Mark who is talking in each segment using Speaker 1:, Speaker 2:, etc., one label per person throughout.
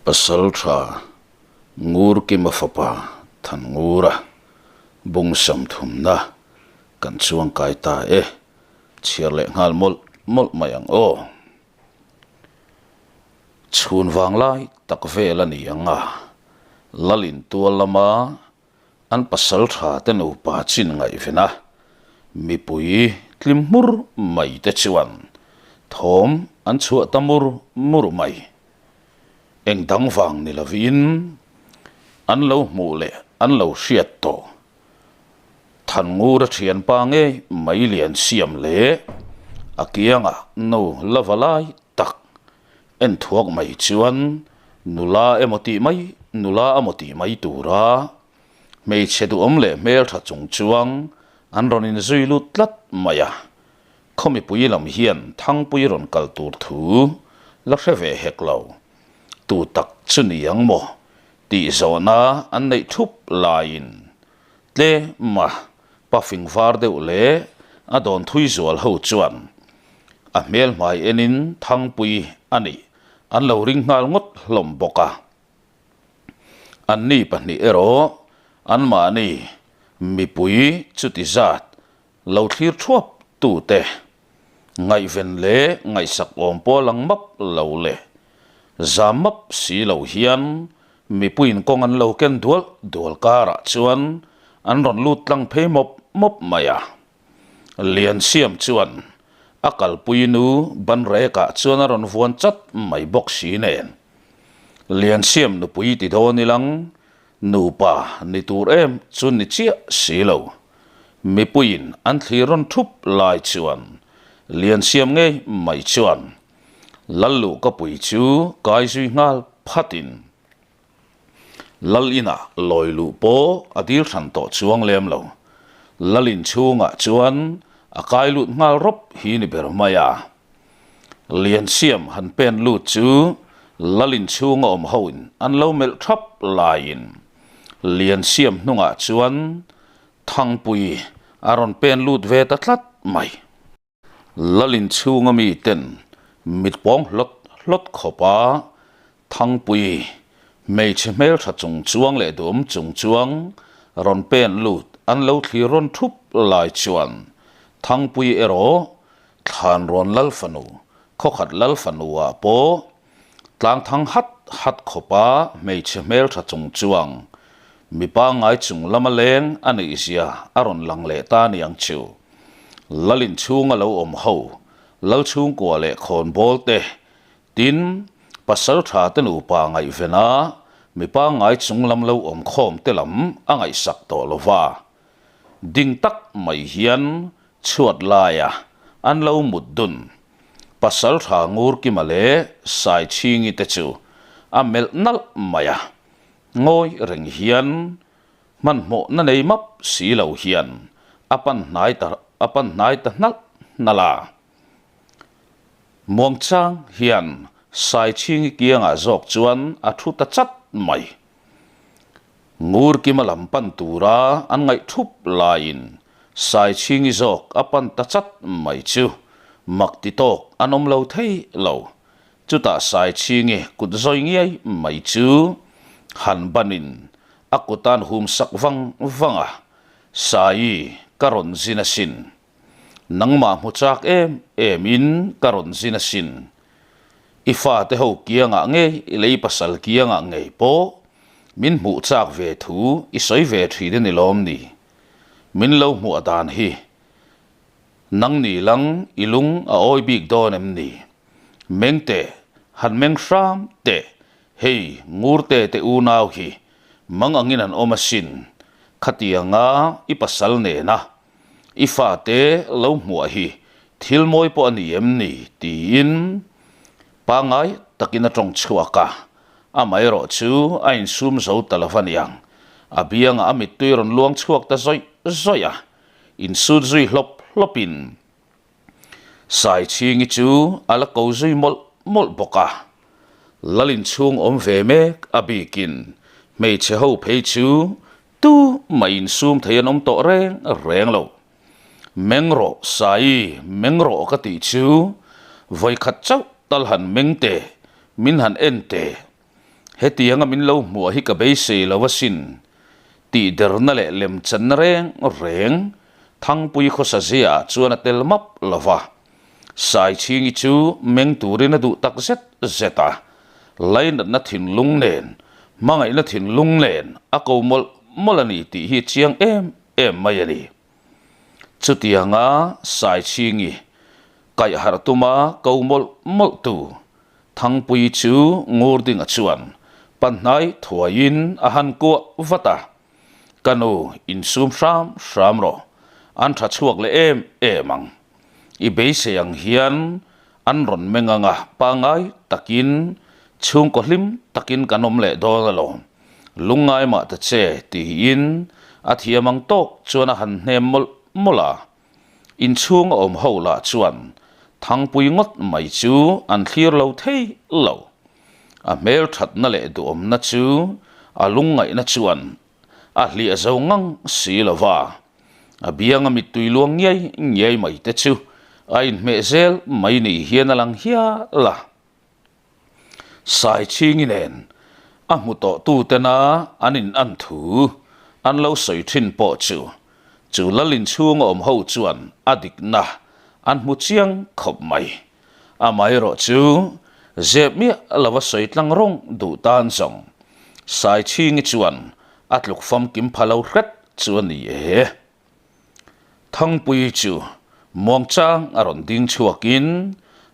Speaker 1: Pasaltha Ngurkima fapa Thanngura bung sam thumna kan chuangkai ta e, chhiar leh nghal mawlh mawlh mai ang aw. Chhun vanglai tak vel a ni ang a, Lalin tual lama an pasaltha te nupa chin ngaihven a, mipui tlim hmur mai te chuan thawm an chhuah ta mur mur mai. Eng dang vang ni lovin an lo hmuh leh an lo hriat tawh. Thanngura thianpa ngei mai lian siam leh a kiangah no la va lai tak En thuak mai chuan nula emaw tih mai nula amaw tih mai tura hmeichhe duhawm leh hmeltha chung chuang an rawn inzui lut tlat mai a. Khaw mipui lam hian Thangpui rawn kal tur thu la hre ve hek lo. Tu tak chu ni ang maw tih zawhna an neih thup laiin tlema pa fing var deuh leh a dawn thui zual ho chuan a hmel hmai enin Thangpui a nih an lo ring nghal ngawt hlawm bawk a. Anni pahnih erawh anmahni mipui chuti zat lo thlir thuap tute ngaihven leh ngaihsak awm pawh lang map lo leh zam map si lo hian mipuiin kawng an lo ken dual dual karah chuan an rawn lut tlang phei mawp mawp mai a. Liansiam chuan a kalpui nu banrekah chuan a rawn vuan chat mai bawk si nen. Liansiam nupui ti dawn ilang Nupa ni tur em chu ni chiah si lo. Mipuiin an thlir rawn thup lai chuan Liansiam ngei mai chuan Lalluhkapui chu kai zui nghal phatin Lal inah lawi luh pawh a dil hran tawh chuang lem lo. Lal in chhungah chuan a kai lut nghal rawp hi ni ber mai a. Liansiam han pen lut chu Lalin chhunga awm hoin an lo melh thap laiin Liansiam hnungah chuan Thangpui a rawn pen lut ve ta tlat mai. Lalin chhunga miten mit pawng hlawt hlawt khawpa Thangpui hmeichhe hmeltha chung chuang leh duhawm chung chuang rawn pen lut an lo thlir rawn thup lai chuan Thangpui erawh Thlanrawn Lal fanu, khawkhat Lal fanuah pawh tlangthang hat hat khawpa hmeichhe hmeltha chung chuang mipa ngai chung lama leng a neih zia a rawn lang leh ta niang chu. Lal inchhunga lo awm ho, Lal chhungkua leh khawnbawl te, tin, pasal tha te nupa ngaihvena mipa ngai chung lam lo awm khawm te lam a ngaihsak tawh lova. Ding tak mai hian Chhuat laia an lo mut dun. Pasal tha Ngurkima leh Saichhingi te chu a melh nalh mai a, ngawi reng hian hmanhmawhna nei map si lo hian a pan hnai ta a pan hnai ta hnalh hnalh a. Muangchang hian Saichhingi kiangah zawk chuan a thu ta chat mai. Ngurkima lam pan tura an ngaih thup laiin Saichhingi zawk a pan ta chat mai chu mak ti tawk an awm lo thei lo. Chutah Saichhingi kut zawi ngiai mai chu han banin a kutan hum sak vang vang a, Saii ka rawn zin asin. Nangmah hmu chak em em in ka rawn zin asin. I fate ho kiangah ngei i lei pasal kiangah ngei pawh min hmuh chak ve thu i sawi ve thin a ni lawm ni? Min lo hmuah dan hi nang ni lang i lung a awi bik dawn em ni? Meng teh, han meng hram teh, hei Ngurte te unau hi mang angin an awm asin, khatianga i pasal nena I fate lo hmuah hi thil mawi pawh a ni em ni? tiin pangngai takin a tawng chhuak a, amaherawh chu a insum zo ta lo va niang. A biangah a mittui rawn luang chhuak ta zawih zawih a, insut zui hlawp hlawpin Saichhingi chu a la ko zui mawlh mawlh bawk a. Lal inchhung awm ve mek a bikin hmeichhe ho phei chu Tu mah insum thei an awm tawh reng reng lo. Meng rawh Sai, meng rawh ka tih chu vawikhat chauh tal han meng teh, min han en teh. Hetianga min lo hmuah hi ka beisei lo asin, tihderna leh lemchanna reng reng Thangpui khawsa ziaah chuan a tel map lo va. Saichhingi chu meng turin a duh tak zet zet a, lainatna thinlung nen, hmangaihna thinlung nen a ko mawlh mawlh a ni tih hi chiang em em mai a ni. Chutianga Saichhingi kaihharh tuma ko mawlh mawlh tu Thangpui chu Ngurdinga chuan panhnai thuaiin a han kuah vat a, Ka nu, insum hram hram rawh, an tha chhuak leh em em ang. I beisei ang hian an rawn meng ang a, pangngai takin, chhungkaw hlim takin kan awm leh dawn alawm. Lungngai mah ta che, tiin a thiam ang tawk chuan a han hnem mawlh mawlh a. Inchhung a awm ho lah chuan Thangpui ngawt mai chu an thlir lo thei lo. A hmel thatna leh duhawmna chu a lungngaihna chuan a hliah zo ngang si lo va, a bianga mittui luang ngiai ngiai mai te chu a inhmeh zel mai ni hian a lang hial a. Saichhingi nen a hmu tawh tutena an in an thu an lo sawi thin pawh chu chu lal inchhunga awm ho chuan a dikna an hmu chiang khawp mai. Amaherawh chu zep miah lova sawi tlang rawng duh tan zawng Saichhingi chuan a tluk famkim pha lo hret chu a ni e. Thangpui chu muangchang a rawn ding chhuakin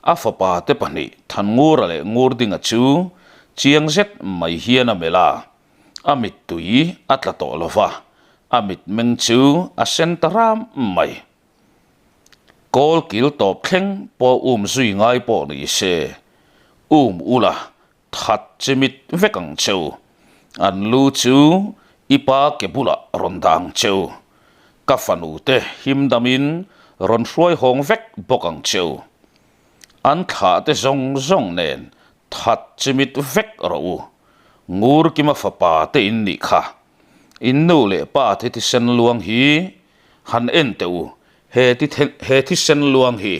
Speaker 1: a fapa te pahnih Thanngura leh Ngurdinga chu chiang zet mai hian a melh a, a mittui a tla tawh lo va, a mitmeng chu a sen ta ram mai. Kawl kil tawp thleng pawh um zui ngai pawh ni se, um ula That chimit vek ang cheu. An lu chu i pa ke bulah rawn dah ang cheu. Ka fanu te him damin rawn hruai hawng vek bawk ang cheu. An thlah te zawng zawng nen that chimit vek rawh u. Ngurkima fapa te in nih kha. In nu leh pa te thisen luang hi han en teh u. He he thisen luang hi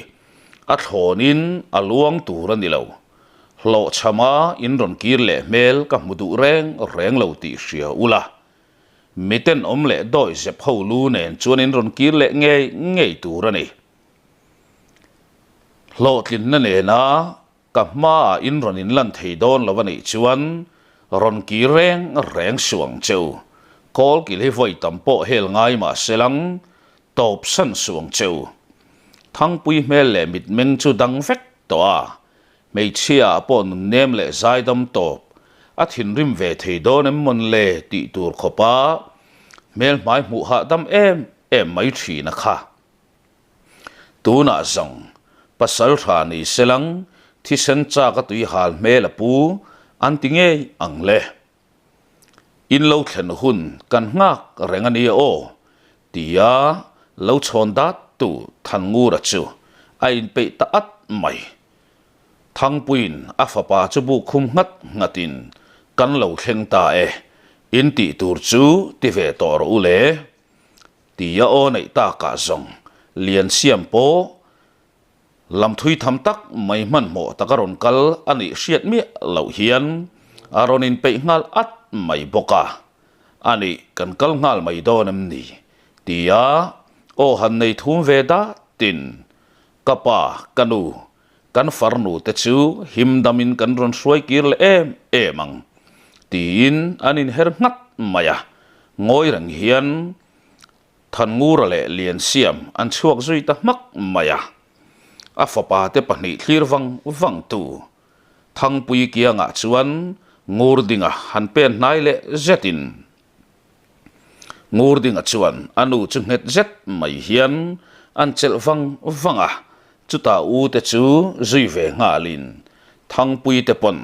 Speaker 1: a thlawnin a luang tur a ni lo. Hlawhchhama in rawn kir leh hmel ka hmu duh reng reng lo tih hria ula, miten awm leh dawi zep ho lu nen chuan in rawn kir leh ngei ngei tur a ni. Hlawhtlinna nena ka hmaah in rawn inlan thei dawn lo a nih chuan rawn kir reng reng suh ang che u. Kawlkil hi vawi tam pawh hel ngai mah se lang, tawp san suh ang che u. Thangpui hmel leh mitmeng chu dang vek tawh a, hmeichhia ah pawh nunnem leh zaidam tawp a thinrim ve thei dawn em mawn le tih tur khawpa hmel hmai hmuh hahdam em em mai thin a kha. Tunah zawng pasal tha ni selang thisen chak a tui hal hmel a pu an ti ngei ang le. In lo thlen hun kan nghak reng a nia aw, tia lo chhawn dat tu Thanngura chu a inpeih ta at mai. Thangpuiin a fapa chu buk khum nghat nghatin, Kan lo thleng ta e, in tih tur chu ti ve tawh rawh u le, tia aw neih takah zawng Liansiam pawh Lam thui tham tak mai hmanhmawh taka rawn kal a nih hriat miah loh hian a rawn inpeih nghal at mai bawk a. A nih kan kal nghal mai dawn em ni? tia aw han nei thum ve datin ka pa, ka nu, kan farnu te chu him damin kan rawn hruai kir leh em em ang tiin an inher nghat mai a. Ngawi reng hian Thanngura leh Liansiam an chhuak zui ta hmak mai a, a fapa te pahnih thlir vang vang tu Thangpui kiangah chuan Ngurdinga han pen hnai leh zetin Ngurdinga chuan a nu chu nghet zet mai hian an chelh vang vang a, chutah u te chu zui ve nghalin Thangpui te pawn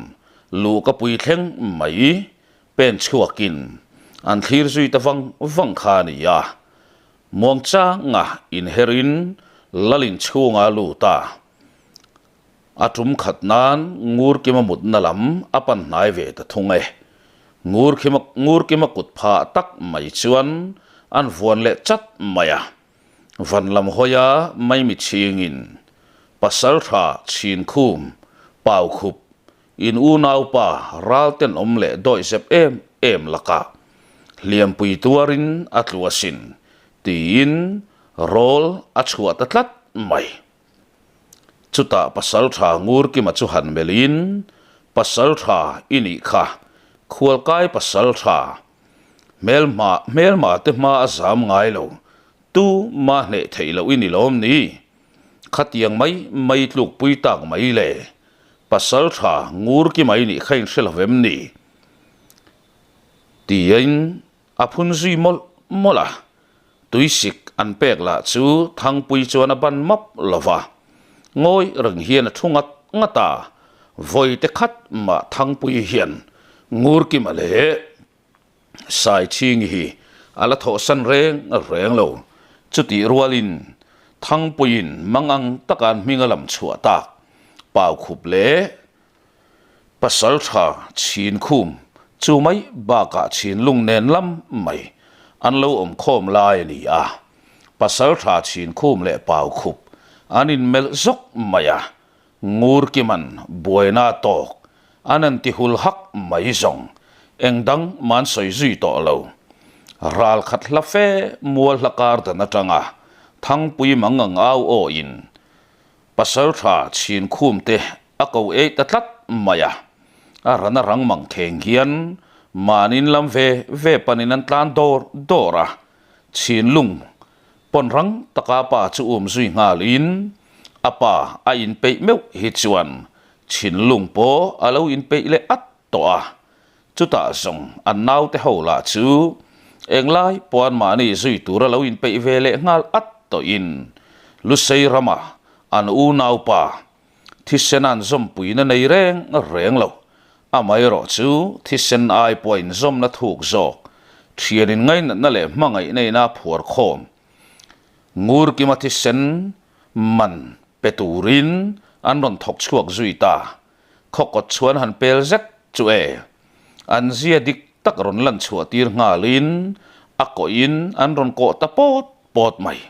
Speaker 1: luhkapui thleng mai Pen chhuakin an thlir zui ta vang vang kha a ni a, muangchanga inherin Lalin chhunga a lut a, a tum khat nan Ngurkima mutna lam a pan hnai ve ta thung e. Ngurkima Ngurkima kut phah tak mai chuan an vuan leh chat mai a, van lam hawia maimi chhingin Pasaltha Chhinkhum Paukhup. In unaupa ral tenawm leh dawihzep em em lakah hliampui tuarin a tlu asin tiin rawl a chhuah ta tlat mai. Chutah Pasaltha Ngurkima chu han melhin, Pasaltha i nih kha, khualkai Pasaltha, hmelhma hmelma te hma a zam ngai lo, tu mah hneh theih loh i ni lawm ni? Khatiang mai mai tlukpui tak mai le, Pasaltha Ngurkima i nih kha inhre lo vem ni? Tiin A phun zui mawlh mawlh a, tuisik an pek lah chu Thangpui chuan a ban map lo va, ngawi reng hian a thu ngat ngat a, vawi te khat mah Thangpui hian Ngurkima leh Saichhingi hi a la thawhsan reng reng lo, chutih rualin Thangpuiin mangang taka an hming a lam chhuah tak Paukhup leh Pasal tha chhin khum chu mai bakah chhin lung nen lam mai an lo awm khawm lai a ni a. Pasal tha chhin khum leh pau khup an inmelh zawk mai a, ngur kiman buaina tawk an an ti hul hak mai zawng eng dang man sawi zui tawh lo. Ral khat hla fe mual hla kar dan atanga Thangpui mangang au awhin Pasal tha chhin khum te a ko ei ta tlat mai a, a ran a rang mang kheng hian mahni lam ve ve panin an tlan dawr dawr a, chhinlung pawn rang taka pa chu um zui nghalin a pa a inpeih meuh hi chuan chhinlung pawh a lo inpeih leh at tawh a, Chutah zawng an naute ho lah chu englai pawh an mahni zui tura lo inpeih ve leh nghal at tawhin Lusei rama an unaupa thisen an zawmpuina nei reng reng lo. Amaherawh chu thisen ai pawh a inzawmna thuk zawk thianin ngainatna leh hmangaihna ina phuar khawm Ngurkima thisen man pe turin an rawn thawk chhuak zui ta. Khawkawt chuan han pel zet chu e. An zia dik tak rawn lan chhuah tir nghalin a kawhin an rawn kawh ta pawt pawt mai.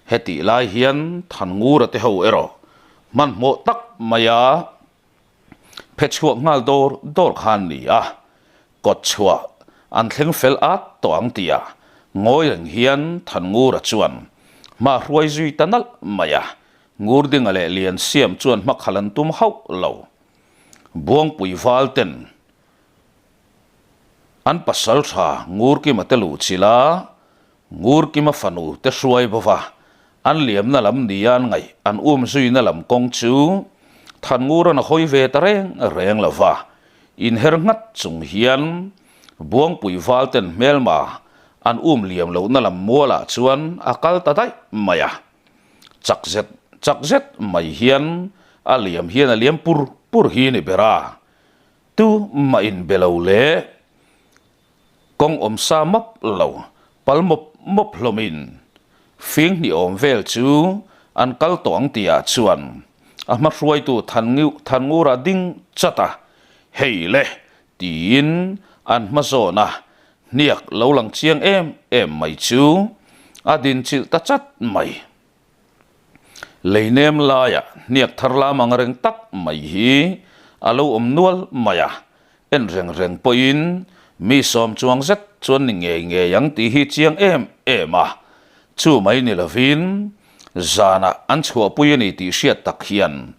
Speaker 1: Hetih lai hian Thanngura te ho erawh hmanhmawh tak maia phe chhuak nghal dawr dawr khan ni a, kawt chhuah an thleng fel at tawh ang tih ah ngawi reng hian Thanngura chuan hma hruai zui ta nalh mai a, Ngurdinga leh Liansiam chuan hmakhal an tum hauh lo. Buangpui val ten an pasal tha Ngurkima te luh chilh a, Ngurkima fanu te hruai bo va, an liamna lam nia an ngaih an um zuina lam kawng chu Thanngura'n a hawi ve ta reng reng lo va, inher nghat chung hian Buangpui val ten hmelma an um liam lohna lam mualah chuan a kal ta daih mai a. Chak zet chak zet mai hian a liam hian a liam pur pur hi ni ber a, tu mah in be lo leh kawng awm sa map lo pal mawp mawp hlawm in fing hnih awm vel chu an kal tawh ang tih ah chuan a hma hruaitu Thanngura ding chat a, hei le Tiin an hma zawn a, hniak lo lang chiang em em mai chu a dinchilh ta chat mai. Lei nem laia hniak thar lam ang reng tak mai hi a lo awm nual mai a, en reng reng pawhin mi sawm chuang zet chuan ni ngei ngei ang tih hi chiang em em a, chu mai ni lovin zanah an chhuahpui a ni tih hriat tak hian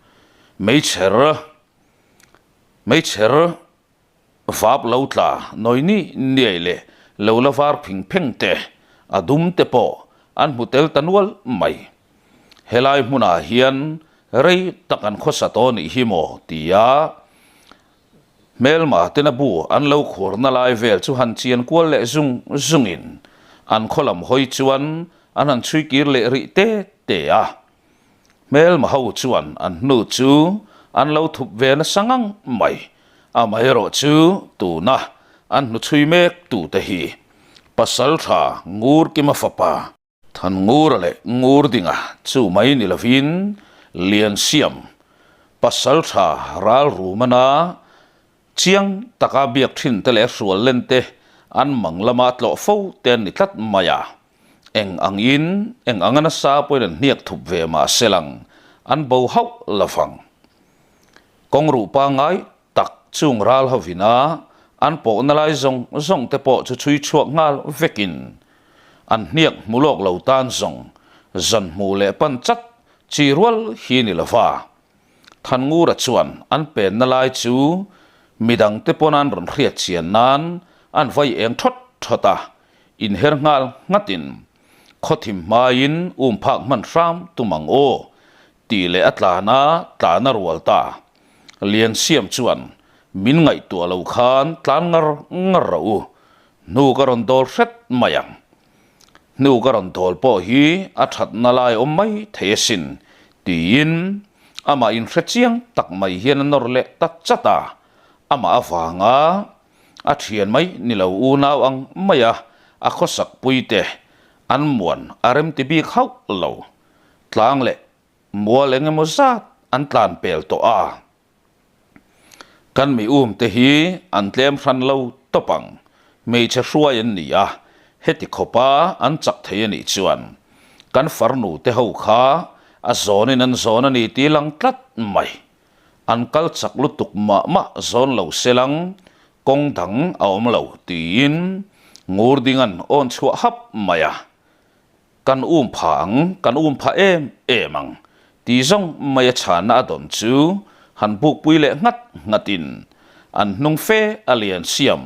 Speaker 1: meichher Hmeichher vap lo tla nawi ni niai leh lo la var phing pheng te, a dum te pawh an hmu tel ta nual mai. Helai hmunah hian rei tak an khawsa tawh nih hi maw tia hmelma tena bu an lo khuarna lai vel chu han chian kual leh zung zungin an khaw lam hawi chuan an han chhui kir leh rih te te a. Hmelma ho chuan an hnu chu an lo thup ve nasa ngang mai. Amaherawh chu tuna an hnuchhui mek tute hi Pasaltha Ngurkima fapa, Thanngura leh Ngurdinga chu mai ni lovin Liansiam Pasaltha Ralrumana Chiang taka biak thin te leh hrual len te an mang lama tlawh fo te an ni tlat mai a. Eng angin, eng anga nasa pawhin an hniak thup ve mah se lang, an bo hauh lo vang. Kawng ruh pangngai Chung ral hovina an pawhna lai zawng zawng te pawh chu chhui chhuak nghal vekin an hniak hmu lawk lo tan zawng zan hmuh leh pan chat chi rual hi ni lova. Thanngura chuan an penna lai chu midang te pawn an rawn hriat chian nan an vai eng thawt thawt a, inher nghal nghatin khawthim hmaiin um phak hman hram tum ang aw Tih leh a tlan a, tlan a rual ta. Liansiam chuan, Min ngaihtuah lo khan tlan ngar ngar rawh u, hnu ka rawn dawl hret mai ang. Hnu ka rawn dawl pawh hi a thatna lai awm mai thei asin, tiin amah inhre chiang tak mai hian a nawr leh ta chat a, amah avanga a thian mai ni lo unau ang maia a khawsak puite an muan a remti bik hauh lo. Tlang leh mual eng emaw zat an tlan pel tawh a. Kan mi um te hi an tlem hran lo tawp ang, hmeichhe hruai an ni a, heti khawpa an chak thei a nih chuan kan farnu te ho kha a zawnin an zawn a ni tih lang tlat mai. An kal chak lutuk mah mah zawn lo selang kawng dang a awm lo tiin Ngurdinga'n awn chhuah hap mai a. Kan um pha ang, kan um pha em em ang ti zawng mai a chhana a dawn chu han bukpui leh nghat nghatin an hnung fe a lian siam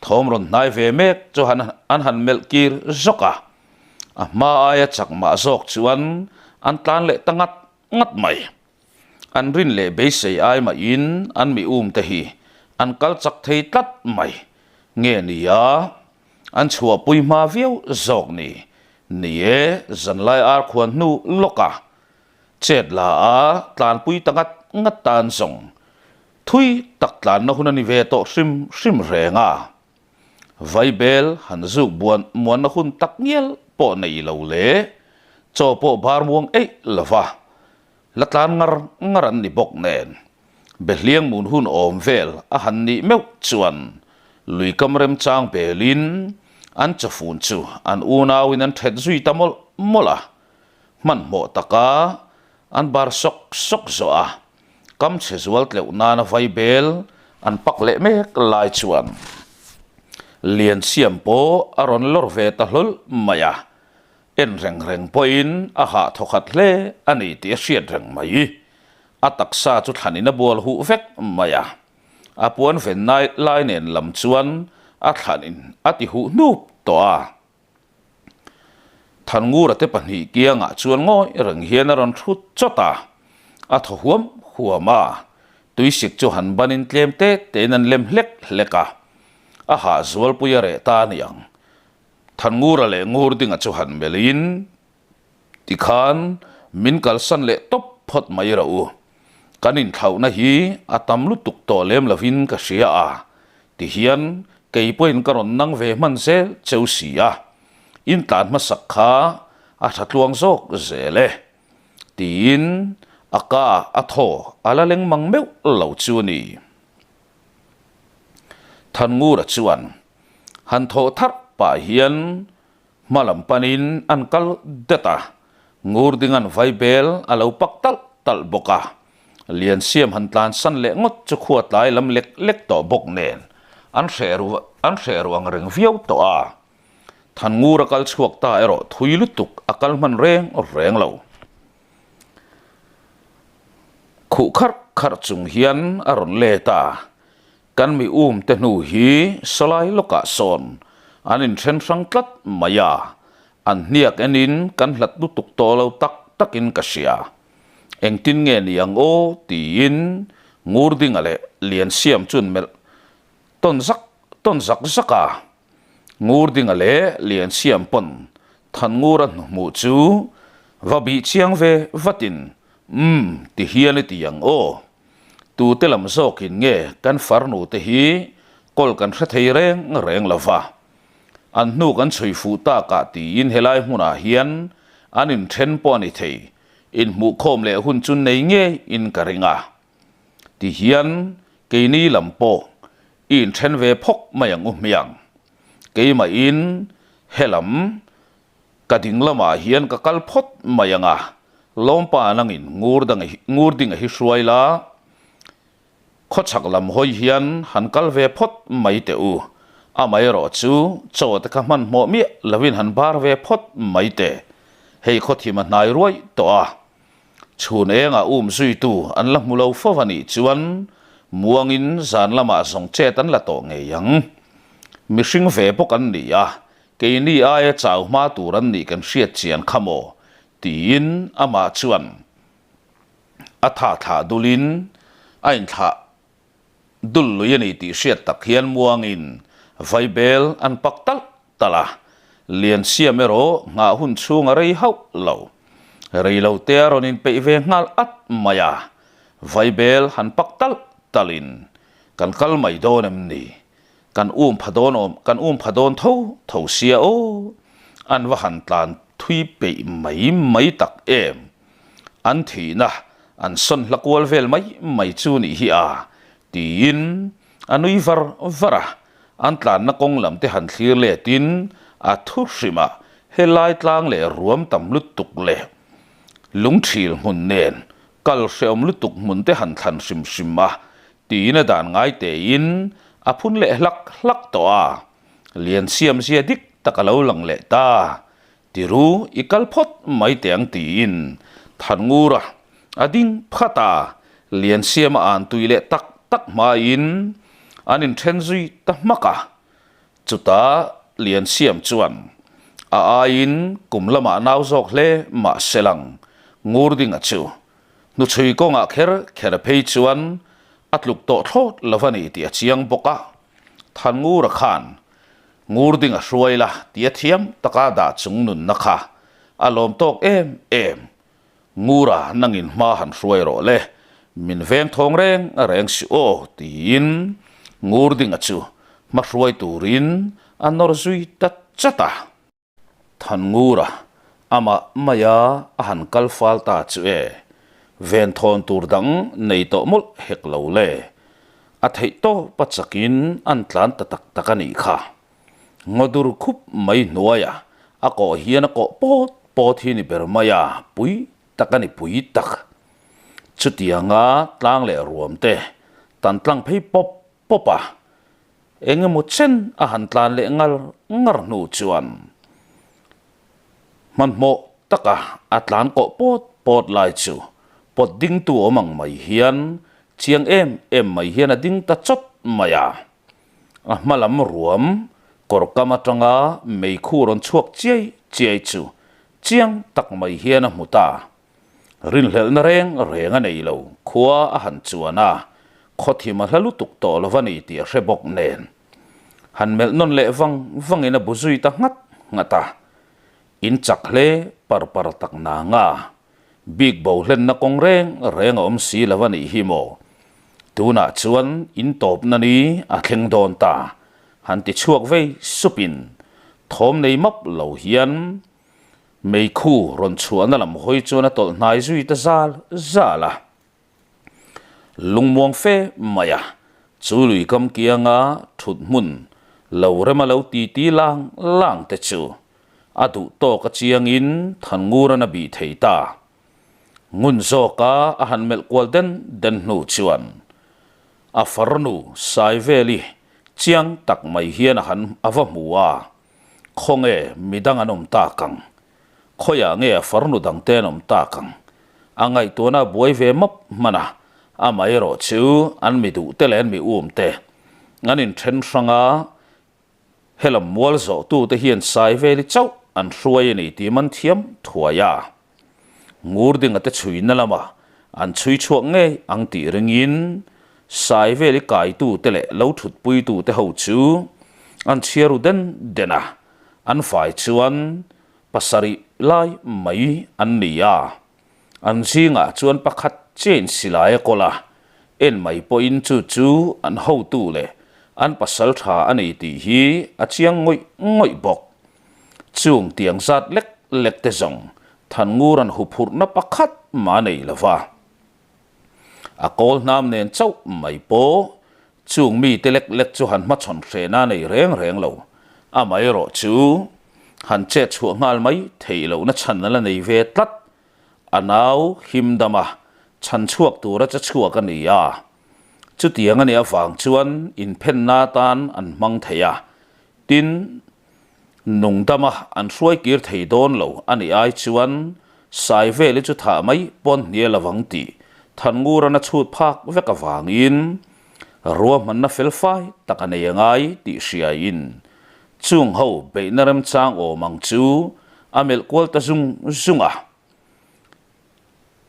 Speaker 1: thawm rawn hnai ve mek chu han an han melh kir zawk a. A hma aia chak mah zawk chuan an tlan leh ta ngat ngat mai. An rin leh beisei ai mahin an mi um te hi an kal chak thei tlat mai nge nia An chhuahpui hma viau zawk ni. Ni e, zanlai ar khuan hnu lawk a, chet la a tlanpui ta ngat ngat tan zawng thui tak tlanna hun a ni ve tawh hrim hrim reng a. Vaibel han zuk buan muanna hun tak ngial pawh nei lo leh chaw pawh bar muang eih lo va, La tlan ngar ngar an ni bawk nen, Behliang mun hun awm vel a han nih meuh chuan luikam remchang belin an chawfun chu an unauin an that zui ta mawlh mawlh a, hmanhmawh taka an bar sawk sawk zawh a, kam chhe zual tleuh nana vai bel an pak leh mek lai chuan Liansiam pawh a rawn lawr ve ta hlawl mai a. En reng reng pawhin a hah thawkhat hle a ni tih a hriat reng mai. A taksa chu thlanin a bual huh vek mai a, a puan ven lai nen lam chuan a thlanin a ti huh hnup tawh a. Thanngura te pahnih kiangah chuan ngawi reng hian a rawn thut chawt a, a thaw huam huam a, tuisik chu han banin tlem te tein an lem hlek hlek a, a hah zualpui a reh ta a ni ang. Thanngura leh Ngurdinga chu han melhin, Tikhan min kalsan leh tawp phawt mai rawh u. Kan inthlauhna hi a tam lutuk tawh lem lovin ka hria a, tihian kei pawhin ka rawn nang ve hman zel cheu si a, in tlan hmasak kha a tha tluang zawk zel e, tiin a ka a thaw a la leng mang meuh lo chu a ni. Thanngura chuan Han thawh tharh pah hian hma lam panin an kal det a, Ngurdinga'n vaibel a lo pak talh talh bawk a. Liansiam han tlansan leh ngawt chu khua tlai lam lek lek tawh bawk nen an hreh ru an hreh ru ang reng viau tawh a. Thanngura kal chhuak ta erawh thui lutuk a kal hman reng reng lo. Khuh kharh kharh chung hian a rawn let a, Kan mi um te hnu hi sawlai lawkah sawn an inthen hrang tlat mai a, an hniak enin kan hlat lutuk tawh lo tak takin ka hria. Engtin nge ni ang aw tiin Ngurdinga leh Liansiam chuan melh tawn zak tawn zak zak a. Ngurdinga leh Liansiam pawn Thanngura hnuhmuh chu va bih chiang ve vatin, Umm ti hian i ti ang aw. Tute lam zawkin nge kan farnu te hi kawl kan hre thei reng reng lo va, an hnu kan chhui fuh takah tiin helai hmunah hian an inthen pawh a ni thei, inhmuhkhawm leh hun chu nei ngeiin ka ring a. Tihian keini lam pawh i inthen ve phawk mai ang u hmiang. Keimahin helam Ka ding lamah hian ka kal phawt mai ang a, Lawmpa nangin ngur dang ngur ding a hi hruai la. Khawchhak lam hawi hian han kal ve phawt mai teh u, amaherawh chu chaw te kha hmanhmawh miah lovin han bar ve phawt mai teh. Hei khawthim a hnai ruai tawh a, chhun engah um zuitu an la hmu lo fo a nih chuan muangin zan lamah zawng chet an la tawh ngei ang. Mihring ve bawk an ni a, keini aia chau hma tur an nih kan hriat chian kha maw? tiin amah chuan a tha thlah dulin a inthlah dul lui a ni tih hriat tak hian muangin vaibel an pak talh talh a, Liansiam erawh nghah hun chhung a rei hauh lo. Rei lo te a rawn inpeih ve nghal at mai a, vaibel han pak talh talhin kan kal mai dawn em ni? Kan um pha dawn awm, kan um pha dawn tho tho sia aw, an va han tlan thui peih mai mai tak em. An thihna an sawn hla kual vel mai mai chu nih hi a, tiin a nui var var a, an tlanna kawng lam te han thlir letin a thu hrimah helai tlang leh ruam tam lutuk leh lungthil hmun nen kal hrehawm lutuk hmun te han thlan hrim hrim a Tiin a dan ngai tein a phun leh hlak hlak tawh a, Liansiam zia dik tak a lo lang leh ta. Tiru i kal phawt mai teh ang tiin Thanngura a ding phat a, Liansiam a an tui leh tak tak hmain an inthen zui ta hmak a. Chutah Liansiam chuan a aiin kum lamah nau zawk hle mah se lang Ngurdinga chu Hnuchhui kawngah kher kher phei chuan a tluk tawh thlawt lo a ni tih a chiang bawk a, Thanngura khan ngur ding a hruai la tih a thiam taka dah chung nunna kha a lawm tawk em em. Ngura nangin hma han hruai rawh le, min veng thawng reng reng si aw tiin ngur dinga chu hma hruai turin a nawr zui ta chat a. Thanngura, amah maia a han kal fal ta chu e, venthawn tur dang nei tawh mawlh hek lo le. A theih tawp a chakin an tlan ta tak tak a nih kha. Ngawdur khup mai hnuaia a kawh hian a kawh pawt pawt hi ni ber maia pui tak a ni pui tak. Chutianga tlang leh ruam te tan tlang phei pawp pawp a, eng emaw chen a han tlan leh ngar ngar hnu chuan hmanhmawh taka a tlan kawh pawt pawt lai chu pawt dingtu awm ang mai hian chiang em em mai hian a ding ta chawt mai a. A hma lam ruam kawr kam atanga meikhu rawn chhuak chiai chiai chu chiang tak mai hian a hmu ta. Rinhlelhna reng reng a nei lo, khua a han chuan a, khawthim a hla lutuk tawh lo va ni tih a hre bawk nen. Han melh nawn leh vang vangin a bu zui ta nghat nghat a, in chak hle par par tak nang a, bik bo hlenna kawng reng reng a awm si lo va nih hi maw. Tunah chuan in tawpna ni a thleng dawn ta, han ti chhuak vei supin thawm nei map lo hian Meikhu rawn chhuahna lam hawi chuan a tawlh hnai zui ta zal zal a. Lungmuang fe mai a, chu lui kam kianga thut hmun lo rema lo titi lang lang te chu a duh tawk a chiangin Thanngura'n a bih thei ta. Ngun zawka a han melh kual den den hnu chuan a farnu Saiveli chiang tak mai hian a han a va hmu a. Khawnge midang an awm tak ang? Khawiah nge a farnu dangte an awm tak ang? A ngaihtuahna a buai ve map hman a, amaherawh chu an mi duhte leh an mi umte an inthen hrang a, helam mual zawhtute hian Saiveli chauh an hruai a ni tih man thiam thuai a. Ngurdinga te chhuina lamah an chhui chhuak ngei ang tih ringin Saiveli kaitute leh lo thutpuitute ho chu an chhiar ru den den a, an fai chuan pasarih lai mai an ni a. An zingah chuan pakhat chiain silai a kawl a, en mai pawhin chu chu an hotu leh an pasal tha a ni tih hi a chiang ngawih ngawih bawk. Chung tiang zat lek lek te zawng Thangur an huphurhna pakhat mah nei lo va. A kawl hnam nen chauh mai pawh chung mite lek lek chu han hmachhawn hrehna nei reng reng lo. Amaherawh chu han chet chhuah nghal mai theih lohna chhan a la nei ve tlat. A nau him dama chhan chhuak tura che chhuak a ni a. Chutiang a nih avang chuan inphenna atan an hmang thei a, tin, nungdama an hruai kir thei dawn lo a nih ai chuan Saiveli chu thah mai pawn hnial avang tih Thanngura'n a chhut phak vek avangin ruahmanna felfai tak a nei a ngai tih hriaiin chung ho beihna remchang awm ang chu a melh kual ta zung zung a.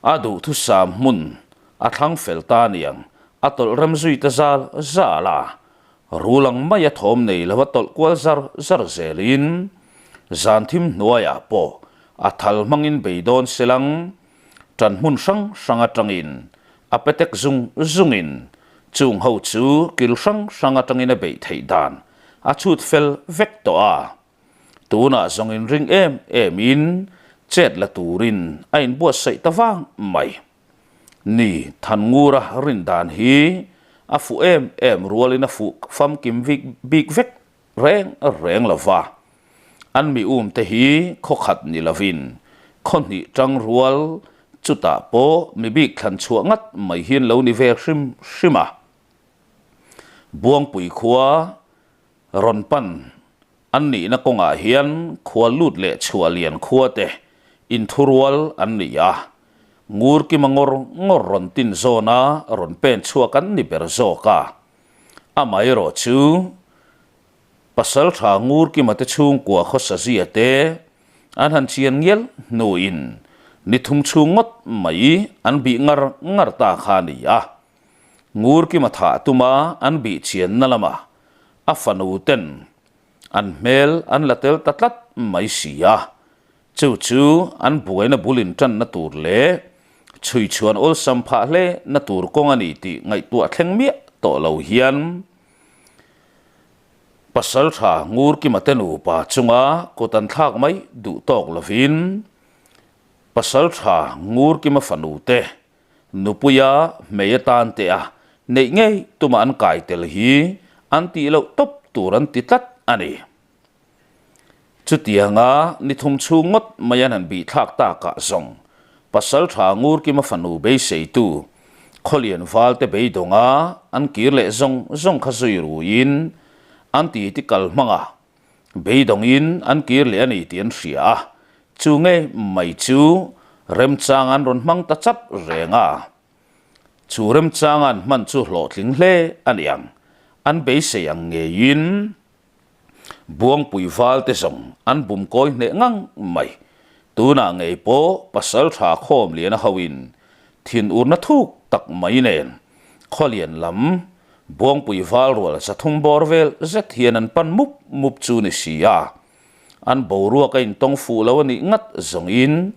Speaker 1: A duhthusam hmun a thlang fel ta niang, a tawlh rem zui ta zal zal a, rul ang mai a thawm nei lo a tawlh kual zar zar zelin zan thim hnuaiah pawh a thal hmangin beidawn selang ṭan hmun hrang hrang aṭangin a petek zung zungin chung ho chu kil hrang hrang aṭangin a beih theih dan a chhut fel vek tawh a. Tunah zawng inring em em in chet la turin a inbuatsaih ta vang mai. Ni Thanngura rin dan hi a fuh em em rualin a fuh famkim bik vek reng reng lo va. An mi um te hi khaw khat ni lovin khaw hnih tang rual chutah pawh mi bik thlan chhuah ngat mai hian lo ni ve hrim hrim a. Buangpui khua Rawn pan an nihna kawngah hian khua lut leh chhuah lian khua te inthurual an ni a, ngur kima ngawr ngawr rawn tin zawna rawn pen chhuak an ni ber zawk a. Amaherawh chu Pasaltha ngur kima te chhungkua khawsazia te an han chian ngial hnuin ni thum chhung ngawt mai an bih ngar ngar ta kha a ni a. Ngur kima thah tuma an bih chianna lamah a fanu ten an hmel an la tel ta tlat mai si a, chu chu an buaina bul intanna tur leh chhui chhuan awlsam phah hle na tur kawng a ni tih ngaihtuah thleng miah tawh lo hian Pasaltha Ngur kima te nupa chunga kut an thlak mai duh tawk lovin Pasaltha Ngur kima fanu te Nupuia hmei atan te a neih ngei tuma an kai tel hi an tih loh tawp tur an ti tlat a ni. Chutianga ni thum chhung ngawt mai an han bih thlak takah zawng Pasaltha Ngurkima fanu beiseitu Khawlian Valte beidawnga an kir leh zawng zawng kha zui ruiin an titi kal hmanga Beidawngin an kir leh a ni tih an hria a, chu nge mai chu remchang an rawn hmang ta chat reng a. Chu remchang an hman chu hlawhtling hle a ni ang, an beisei ang ngeiin Buangpui valte zawng an bum kawi hneh ngang mai. Tunah ngei pawh Pasaltha Khawmliana hoin thinurna thuk tak mai nen Khawlian lam Buangpui val rual zathum bawr vel zet hian an pan mup mup chu ni si a, an boruak a intawng fuh lo a nih ngat zawngin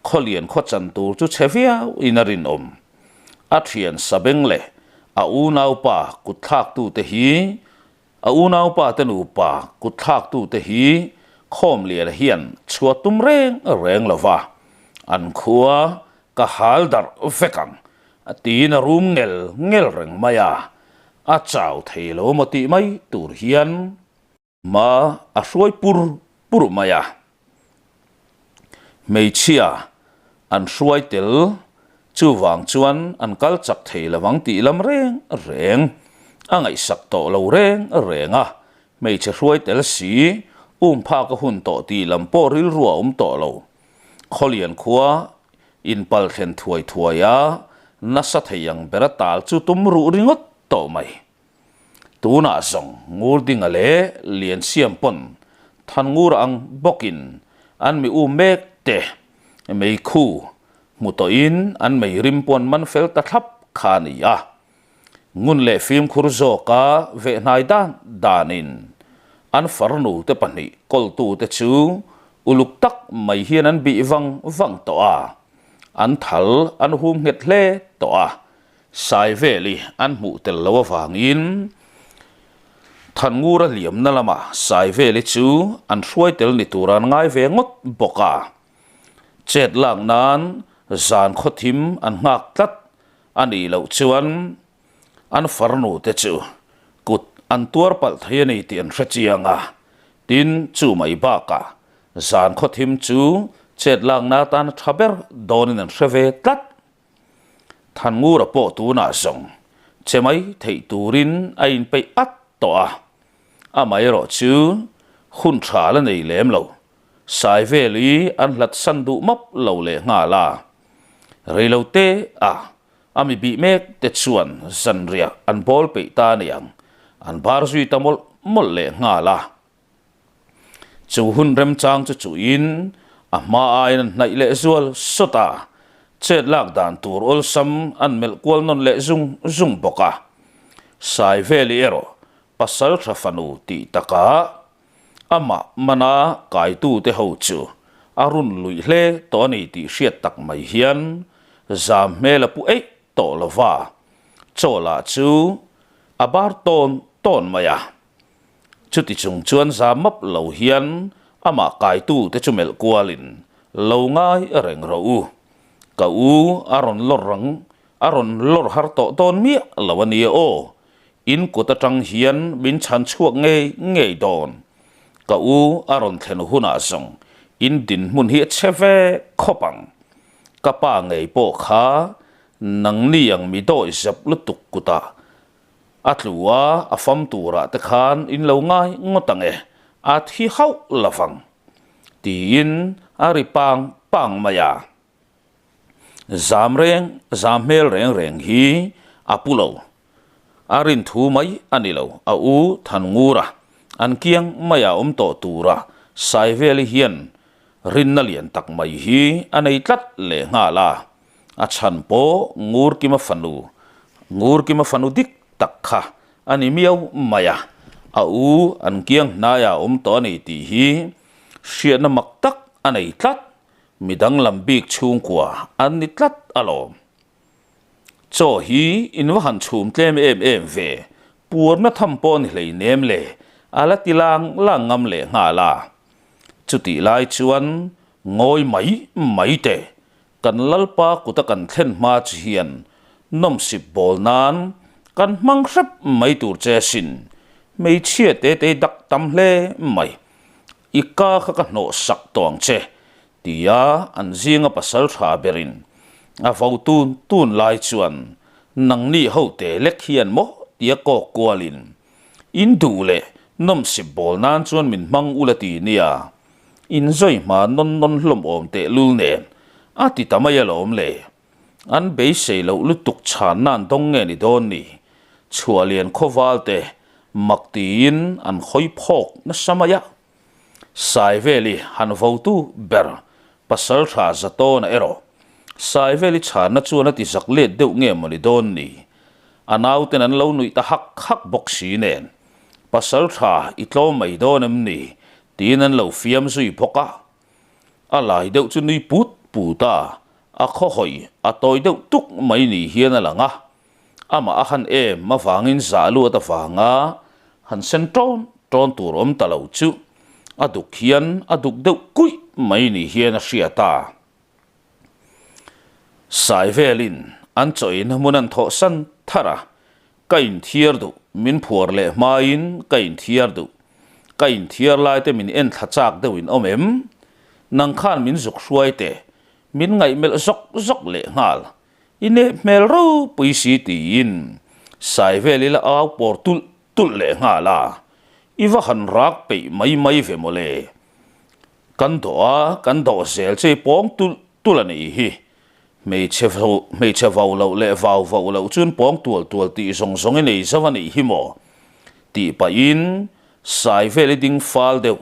Speaker 1: Khawlian khaw chan tur chu chhe viau in a rinawm. A thian Sabeng leh a unaupa kutthlaktute hi a unaupa te nupa kutthlaktute hi Khawmliana hian chhuah tum reng reng lo va, an khua Ka hal darh vek ang, a tiin a rum ngel ngel reng mai a, a chau thei lo maw tih mai tur hian hma a hruai pur pur mai a. Hmeichhia an hruai tel chuvang chuan an kal chak thei lo ang tih lam reng reng a ngaihsak tawh lo reng reng a, hmeichhe hruai tel si um phak a hun tawh tih lam pawh rilru a awm tawh lo. Khawlian khua inpal thlen thuai thuai a, nasa thei ang bera tal chu tum ruh ringawt tawh mai. Tunah zawng Ngurdinga leh Liansiam pawn Thanngura ang bawkin an mi um mek te meikhu hmu tawhin an mei rim pawn man fel ta thlap kha a ni a. Ngun leh fimkhur zawka vehhnai dan danin an farnu te pahnih kawltute chu uluk tak mai hian an bih vang vang tawh a, an thal an hum nghet hle tawh a, Saiveli an hmuh tel lo avangin Thanngura hliamna lamah Saiveli chu an hruai tel ni tur an ngai ve ngawt bawk a, chet lak nan zan khawthim an nghak tlat A nih loh chuan an farnu te chu kut an tuar palh thei a ni tih an hre chiang a, tin chu mai bakah zan khawthim chu chet lakna atan a tha ber dawnin an hre ve tlat. Thanngura pawh tunah zawng. Che mai theih turin a inpeih at tawh a, amaherawh chu hun tha la nei lem lo. Saiveli an hlat san duh map lo leh nghal a, reilote a a mi bih mek te chuan zanriah an bawl peih ta aniang, an bar zui ta mawlh mawlh leh nghal a. Chu hun remchang chu chuhin a hma aiin an hnaih leh zual sawt a, chet lak dan tur awlsam an melh kual nawn leh zung zung bawk a. Saiveli erawh pasaltha fanu tih takah amah mana kaitute ho chu a run luih hle tawh a ni tih hriat tak mai hian zam hmel a pu eih tawh lo va, chaw lah chu a bar tawn tawn mai a. Chuti chung chuan za map lo hian amah kaitu te chu melh kualin, Lo ngai reng rawh u. Ka u a rawn lawr rang, a rawn lawr har tawh dawn miah lo a nia aw. In kut atang hian min chhan chhuak ngei ngei dawn. Ka u a rawn thlen hunah zawng in dinhmun hi a che ve khawp ang. Ka pa ngei pawh kha nangni ang mi dawi zep lutuk kutah A tlu a, a fam turah te khan in lo ngai ngawt ang e, a thi hauh lo vang, tiin a ri pang pang mai a. Zam reng, zam hmel reng reng hi a pu lo. A rin thu mai a ni lo, a u Thanngura an kiang maia awm tawh tura Saiveli hian rinna lian tak mai hi a nei tlat leh nghal a. A chhan pawh Ngurkima fanu, Ngurkima fanu dik tak kha a ni miau mai a, a u an kiang hnaiah a awm tawh a ni tih hi hriatna mak tak a nei tlat, mi danglam bik chhungkua an ni tlat alawm. Chaw hi in va han chhum tlem em em ve, puarna tham pawh a ni hleinem le, a la ti lang lang ngam leh nghal a. Chutih lai chuan ngawi mai mai teh Kan Lalpa kuta kan thlen hma chi hian nawmsip bawl nan kan hmang hrep mai tur che asin. Hmeichhia te te dak tam hle mai. I ka kha ka hnawh sak tawh ang che, tia an zinga pasal tha berin a vo tun tun lai chuan nangni ho te lek hian maw tia kawk kualin in duh leh nawmsip bawl nan chuan min hmang ula ti nia. Inzawih hma nawn nawn hlawm awm teh lul nen a ti ta mai alawm le. An beisei loh lutuk chhanna an dawng nge ni dawn ni? Chhuahlian khawval te mak tiin an hawi phawk nasa mai a. Saiveli han votu ber Pasaltha Zatawna erawh Saiveli chhanna chuan a ti zak let deuh nge maw ni dawn ni? A nauten an lo nuih ta hak hak bawk si nen Pasaltha i tlawm mai dawn em ni? Tiin an lo fiam zui bawk a. A lai deuh chu nui put put a, a khawhawi a tawi deuh tuk mai ni hian a lang a. Amah a han em avangin zah luat avanga han sen tawn tawn tur awm ta lo chu a duk hian a duk deuh kuih mai ni hian a hriat a. Saivelin an chawina hmun an thawhsan thar a, Ka inthiar duh, min phuar leh hmain ka inthiar duh. Ka inthiar lai te min en thla chak deuh in awm em? Nang khan min zuk hruai teh, min ngaihmelh zawk zawk leh nghal. I nep hmel ropui si tiin Saivel ila au pawr tulh tulh leh nghal a, i va han rak peih mai mai ve mawle. Kan dawh a, kan dawh zel che i pawng tulh tulh a nih hi. Hmeichhe hmeichhe vau loh leh vau vauh loh chuan pawng tual tual tih zawng zawng i nei zo a nih hi maw? Tih pahin sai vel i ding fal deuh.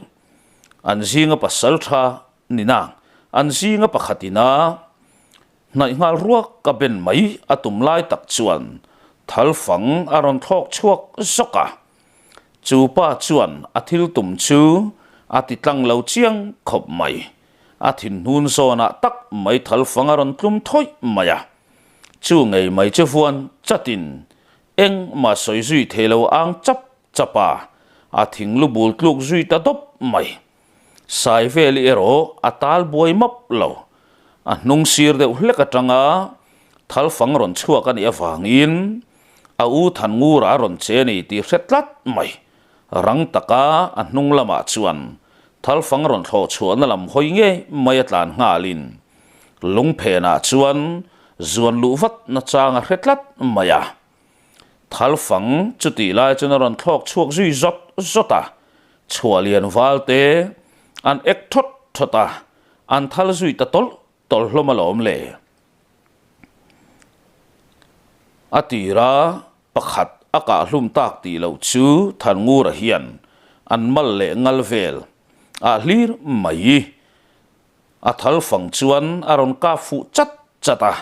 Speaker 1: An zinga pasal tha ni nang, an zinga pakhat ina hnaih nghal ruak ka ben mai a tum lai tak chuan thal fang a rawn thlawk chhuak zawk a. Chu pa chuan a thil tum chu a ti tlang lo chiang khawp mai. A thinhnun zawnah tak mai thal fang a rawn tlum thawih mai a. Chu ngei mai chu vuan chatin engmah sawi zui thei lo ang chap chap a, a thing lu bul tluk zui ta dawp mai. Saiveli erawh a tal buai map lo. A hnung sir deuh hlek atanga thal fang rawn chhuak a nih avangin a u Thanngura a rawn che a ni tih hre tlat mai. Rang taka a hnung lamah chuan thalfang rawn thlawh chhuahna lam hawi ngei mai a tlan nghalin lungphenah chuan zuan luh vat nachang a hre tlat mai a. Thalfang chutih lai chuan a rawn thlawk chhuak zui zawt zawt a, chhuah lian val te an ek thawt thawt a, an thal zui ta tawlh tawlh hlawm alawm le. A tira pakhat a kah hlum tak tih loh chu Thanngura hian an mal leh ngal vel ah hlir mai. A thal fang chuan a rawn kap fuh chat chat a,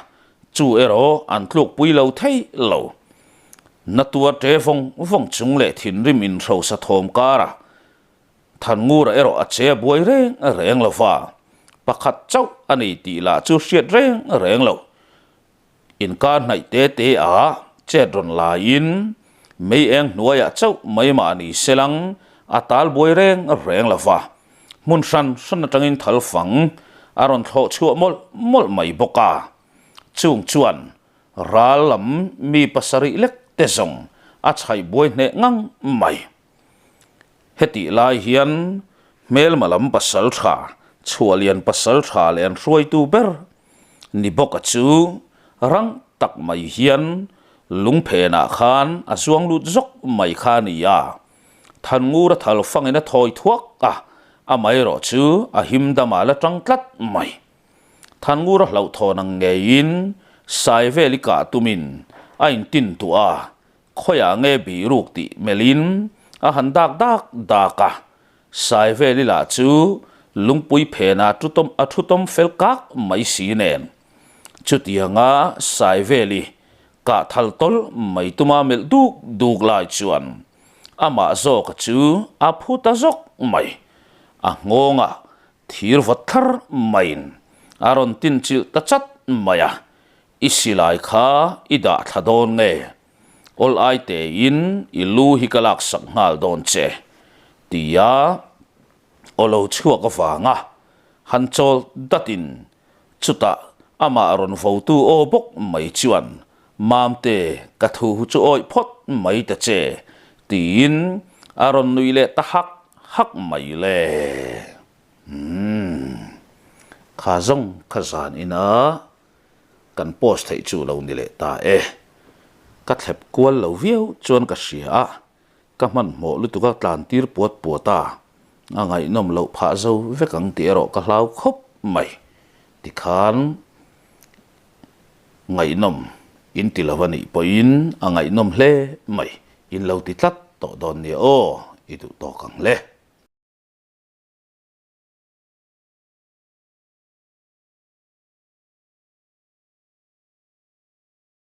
Speaker 1: chu erawh an tlukpui lo thei lo. Na tuar ṭe vawng vawng chung leh thinrim inhrosa thawm karah Thanngura erawh a che a buai reng reng lo va, pakhat chauh a ni tih lah chu hriat reng reng lo. Inkar hnaih te te ah chet rawn laiin mei eng hnuaiah chauh mai mah ni selang a tal buai reng reng lo va, hmun hran hran atangin thal fang a rawn thlawh chhuah mawlh mawlh mai bawk a. Chung chuan ral lam mi pasarih lek te zawng a chhaih buai hneh ngang mai. Hetih lai hian hmelma lam pasal tha, chhuahlian pasal tha leh an hruaitu ber ni bawka chu rang tak mai hian lungphenah khan a zuang lut zawk mai kha a ni a. Thanngura thal fangin a thawi thuak a, amaherawh chu a him damah la tang tlat mai. Thanngura hlauhthawn ang ngeiin Saiveli kah tumin a intin tuah a, Khawiah nge biruk tih melhin a han dak dak dak a, Saiveli lah chu lungpui phenah tutawm a thu tawm fel kak mai si nen. Chutianga Saiveli kah thal tawlh mai tuma melh duk duk lai chuan amah zawka chu a phu ta zawk mai. A nghawngah thir vawt thlar maiin a rawn tinchilh ta chat mai a, I silai kha i dah thla dawn nge? Awl ai tein i lu hi ka laksak nghal dawn che, tia aw lo chhuak avanga han chawl datin chutah amah rawn votu aw bawk mai chuan, Mamte, ka thu chu awih phawt mai ta che, tiin a rawn nui leh ta hak hak mai le. Umm, kha zawng kha zan ina kan post theih chu lo ni leh ta e. Ka thlep kual lo viau chuan ka hria a, ka hmanhmawh lutuk a tlan tir puat puat a, a ngaihnawm loh phah zo vek ang tih erawh ka hlau khawp mai. Tikhan ngaihnawm in ti lo a nih pawhin a ngaihnawm hle mai, in lo ti tlat tawh dawn nia aw, i duh tawk ang le.